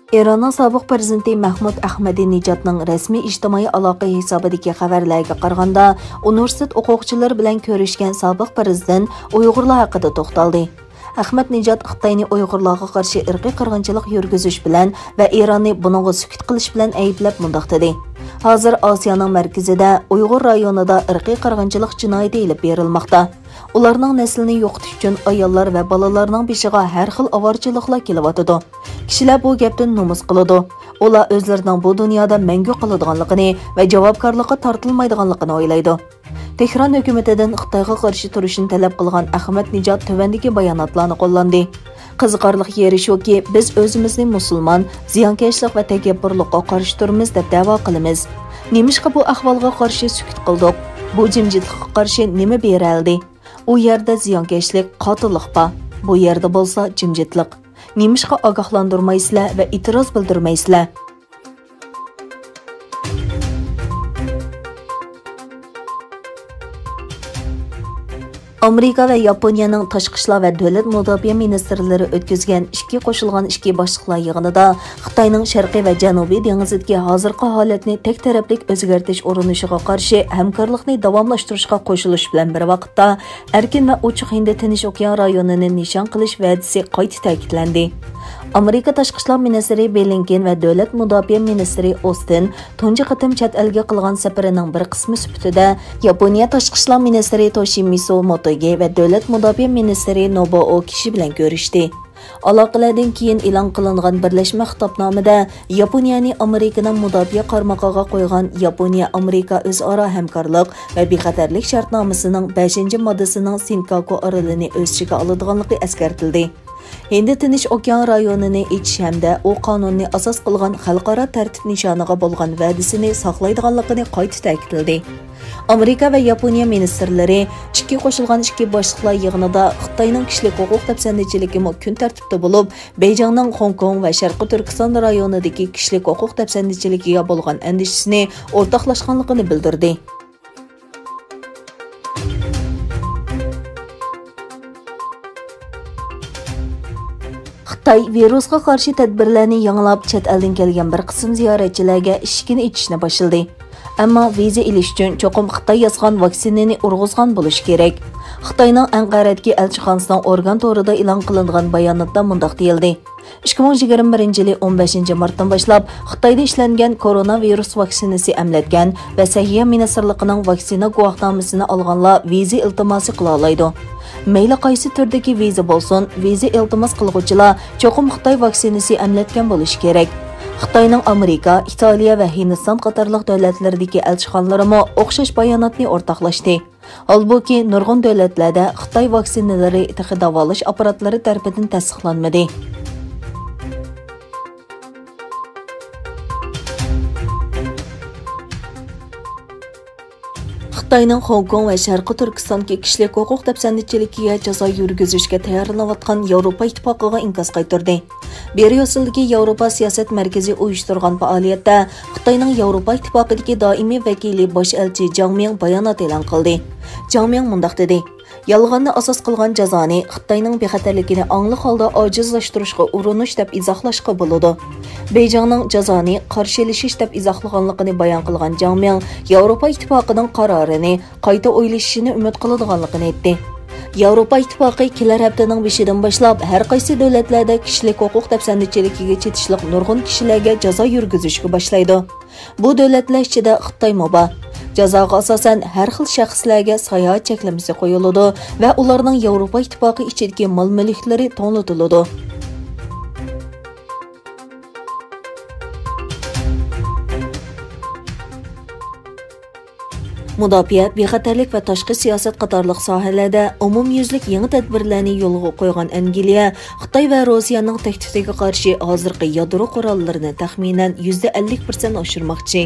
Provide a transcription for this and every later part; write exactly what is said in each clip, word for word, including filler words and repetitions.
ئىراننىڭ سابىق پىرېزىدېنتى مەھمۇد ئەخمەدىنېجادنىڭ رەسمىي ئىجتىمائىي ئالاقە ھېسابىدىكى خەۋەرلەرگە قارىغاندا، ئۇنىۋېرسىتېت ئوقۇغۇچىلىرى بىلەن كۆرۈشكەن سابىق پىرېزىدېنت ئۇيغۇرلار ھەققىدە توختالدى. ئەخمەدنېجاد خىتاينى ئۇيغۇرلارغا قارشى ئىرقىي قىرغىنچىلىق يۈرگۈزۈش بىلەن ۋە ئىراننى بۇنىڭغا سۈكۈت قىلىش بىلەن ئەيىبلەپ مۇنداق دېدى: «ھازىر ئاسىيانىڭ مەركىزىدە ئۇيغۇر رايونىدا ئىرقىي قىرغىنچىلىق جىنايىتى ئېلىپ بېرىلماقتا. ئۇلارنىڭ نەسلىنى يوقىتىش ئۈچۈن ئاياللار ۋە بالىلارنىڭ بېشىغا ھەر خىل ئاۋارىچىلىقلار كېلىۋاتىدۇ. كىشىلەر بۇ گەپتىن نومۇس قىلىدۇ. ئۇلار ئۆزلىرىنىڭ بۇ دۇنيادا مەڭگۈ قالىدىغانلىقىنى ۋە جاۋابكارلىققا تارتىلمايدىغانلىقىنى ئويلايدۇ.» تېھران ھۆكۈمىتىدىن خىتايغا قارشى تۇرۇشنى تەلەپ قىلغان ئەخمەدنىجاد تۆۋەندىكى باياناتلارنى قوللاندى: «قىزىقارلىق يېرى شۇكى، بىز ئۆزىمىزنى مۇسۇلمان، زىيانكەشلىك ۋە تەكەببۇرلۇققا قارشى تۇرىمىز دەپ دەۋا قىلىمىز. نېمىشقا بۇ ئەھۋالغا قارشى سۈكۈت قىلدۇق؟ بۇ جىمجىتلىققا قارشى نېمە بېرەلدى؟ ئۇ يەردە زىيانكەشلىك، قاتىللىق بار. بۇ يەردە بولسا جىمجىتلىق. نېمىشقا ئاگاھلاندۇرمايسىلەر ۋە ئېتىراز بىلدۈرمەيسىلەر؟» ئامېرىكا ۋە ياپونىيەنىڭ تاشقى ئىشلار ۋە دۆلەت مۇداپىئە مىنىستىرلىرى ئۆتكۈزگەن ئىككى قوشۇلغان ئىككى باشلىقلار يىغىنىدا خىتاينىڭ شەرقىي ۋە جەنۇبىي دېڭىزىدىكى ھازىرقى ھالەتنى تەك تەرەپلىك ئۆزگەرتىش ئۇرۇنۇشىغا قارشى ھەمكارلىقنى داۋاملاشتۇرۇشقا قوشۇلۇش بىلەن بىر ۋاقىتتا، ئەركىن ۋە ئوچۇق ھىندى تىنچ ئوكيان رايونىنى نىشان قىلىش ۋەدىسى قايتا تەكىتلەندى. ئامېرىكا تاشقى ئىشلار مىنىستىرى بلىنكېن ۋە دۆلەت مۇداپىئە مىنىستىرى ئوستىن تۇنجى قېتىم چەت ئەلگە قىلغان سەپىرىنىڭ بىر قىسمى سۈپىتىدە، ياپونىيە تاشقى ئىشلار مىنىستىرى توشىمىسۇ موتېگى ۋە دۆلەت مۇداپىئە مىنىستىرى نوبۇئو كىشى بىلەن كۆرۈشتى. ئالاقىلەردىن كېيىن ئېلان قىلىنغان بىرلەشمە خىتابنامىدا ياپونىيەنى ئامېرىكىنىڭ مۇداپىئە قارمىقىغا قويغان ياپونىيە-ئامېرىكا ئۆزئارا ھەمكارلىق ۋە بىخەتەرلىك شەرتنامىسىنىڭ بەشىنچى ماددىسىنىڭ سىنكاكۇ ئارىلىنى ئۆز ئىچىگە ئالىدىغانلىقى ئەسكەرتىلدى. ھىندى تىنچ ئوكيان رايونىنى ئېچىش ھەمدە ئۇ قانۇننى ئاساس قىلغان خەلقئارا تەرتىپ نىشانىغا بولغان ۋەدىسىنى ساقلايدىغانلىقىنى قايتا تەكىتلىدى. ئامېرىكا ۋە ياپونىيە مىنىستىرلىرى ئىككى قوشۇلغان ئىككى باشلىقلار يىغىنىدا خىتاينىڭ كىشىلىك ھوقۇق دەپسەندىچىلىكىمۇ كۈن تەرتىپتە بولۇپ، بېيجىڭنىڭ خوڭكوڭ ۋە شەرقىي تۈركىستان رايونىدىكى كىشىلىك ھوقۇق دەپسەندىچىلىكىگە بولغان ئەندىشىسىنى ئورتاقلاشقانلىقىنى بىلدۈردى. خىتاي ۋىرۇسقا قارشى تەدبىرلەرنى يېڭىلاپ، چەت ئەلدىن كەلگەن بىر قىسىم زىيارەتچىلەرگە ئىشىكىنى ئېچىشنى باشلىدى. ئەمما ۋىزا ئېلىش ئۈچۈن چوقۇم خىتاي ياسىغان ۋاكسىنىنى ئۇرغۇزغان بولۇشى كېرەك. خىتاينىڭ ئەنقەرەدىكى ئەلچىخانىسىنىڭ ئورگان تورىدا ئېلان قىلىنغان باياناتتا مۇنداق دېيىلدى: «ئىككى مىڭ يىگىرمە بىرىنچى يىلى ئون بەشىنچى مارتتىن باشلاپ خىتايدا ئىشلەنگەن كورونا ۋىرۇس ۋاكسىنىسى ئەملەتكەن ۋە سەھىيە مىنىستىرلىقىنىڭ ۋاكسىنا گۇۋاھنامىسىنى ئالغانلار ۋىزا ئىلتىماسى قىلالايدۇ. مەيلى قايسى تۈردىكى ۋىزا بولسۇن، ۋىزا ئىلتىماس قىلغۇچىلار چوقۇم خىتاي ۋاكسىنىسى ئەملەتكەن بولۇشى كېرەك.» خىتاينىڭ ئامېرىكا، ئىتالىيە ۋە ھىندىستان قاتارلىق دۆلەتلىرىدىكى ئەلچىخانىلىرىمۇ ئوخشاش باياناتنى ئورتاقلاشتى. ھالبۇكى، نۇرغۇن دۆلەتلەردە خىتاي ۋاكسىنىلىرى تېخى داۋالاش ئاپپاراتلىرى تەرىپىدىن تەستىقلانمىدى. خىتاينىڭ خوڭكوڭ ۋە شەرقىي تۈركىستاندىكى كىشىلىك ھوقۇق دەپسەندىچىلىكىگە جازا يۈرگۈزۈشكە تەييارلىنىۋاتقان ياۋروپا ئىتتىپاقىغا ئىنكاس قايتۇردى. بريۇسسېلدىكى ياۋروپا سىياسەت مەركىزى ئۇيۇشتۇرغان پائالىيەتتە خىتاينىڭ ياۋروپا ئىتتىپاقىدىكى دائىمىي ۋەكىلى باش ئەلچى جاڭ مىڭ بايانات ئېلان قىلدى. جاڭ مىڭ مۇنداق دېدى: «يالغاننى ئاساس قىلغان جازانى خىتاينىڭ بىخەتەرلىكىنى ئاڭلىق ھالدا ئاجىزلاشتۇرۇشقا ئۇرۇنۇش دەپ ئىزاھلاشقا بولىدۇ.» بېيجىڭنىڭ جازانى قارشى ئېلىشىش دەپ ئىزاھلىغانلىقىنى بايان قىلغان جاڭ مىڭ ياۋروپا ئىتتىپاقىنىڭ قارارىنى قايتا ئويلىشىشىنى ئۈمىد قىلىدىغانلىقىنى ئېيتتى. ياۋروپا ئىتتىپاقى كېلەر ھەپتىنىڭ بېشىدىن باشلاپ ھەر قايسى دۆلەتلەردە كىشىلىك ھوقۇق دەپسەندىچىلىكىگە چېتىشلىق نۇرغۇن كىشىلەرگە جازا يۈرگۈزۈشكە باشلايدۇ. بۇ دۆلەتلەر ئىچىدە خىتايمۇ بار. جازاغا ئاساسەن ھەر خىل شەخسلەرگە ساياھەت چەكلىمىسى قويۇلىدۇ ۋە ئۇلارنىڭ ياۋروپا ئىتتىپاقى ئىچىدىكى مال-مۈلۈكلىرى توڭلىتىلىدۇ. مۇداپىئە، بىخەتەرلىك ۋە تاشقى سىياسەت قاتارلىق ساھەلەردە ئومۇميۈزلۈك يېڭى تەدبىرلەرنى يولغا قويغان ئەنگلىيە خىتاي ۋە روسىيەنىڭ تەھدىتىگە قارشى ھازىرقى يادرو قوراللىرىنى تەخمىنەن يۈزدە ئەللىك پىرسەنت ئاشۇرماقچى.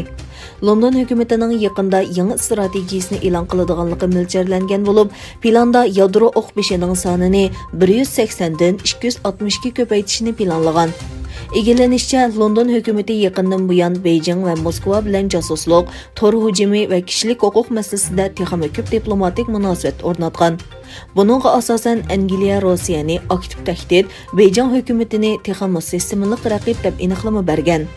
لوندون ھۆكۈمىتىنىڭ يېقىندا يېڭى ئىستراتېگىيىسىنى ئېلان قىلىدىغانلىقى مۆلچەرلەنگەن بولۇپ، پىلاندا يادرو ئوق بېشىنىڭ سانىنى بىر يۈز سەكسەندىن ئىككى يۈز ئاتمىش ئىككىگە كۆپەيتىشنى پىلانلىغان. ئىگىلىنىشىچە، لوندون ھۆكۈمىتى يېقىندىن بۇيان بېيجىڭ ۋە موسكۋا بىلەن جاسۇسلۇق، تور ھۇجۇمى ۋە كىشىلىك ھوقۇق مەسىلىسىدە تېخىمۇ كۆپ دىپلوماتىك مۇناسىۋەت ئورناتقان. بۇنىڭغا ئاساسەن، ئەنگلىيە روسىيەنى ئاكتىپ تەھدىت، بېيجىڭ ھۆكۈمىتىنى تېخىمۇ سىستېمىلىق رەقىب دەپ ئېنىقلىما بەرگەن.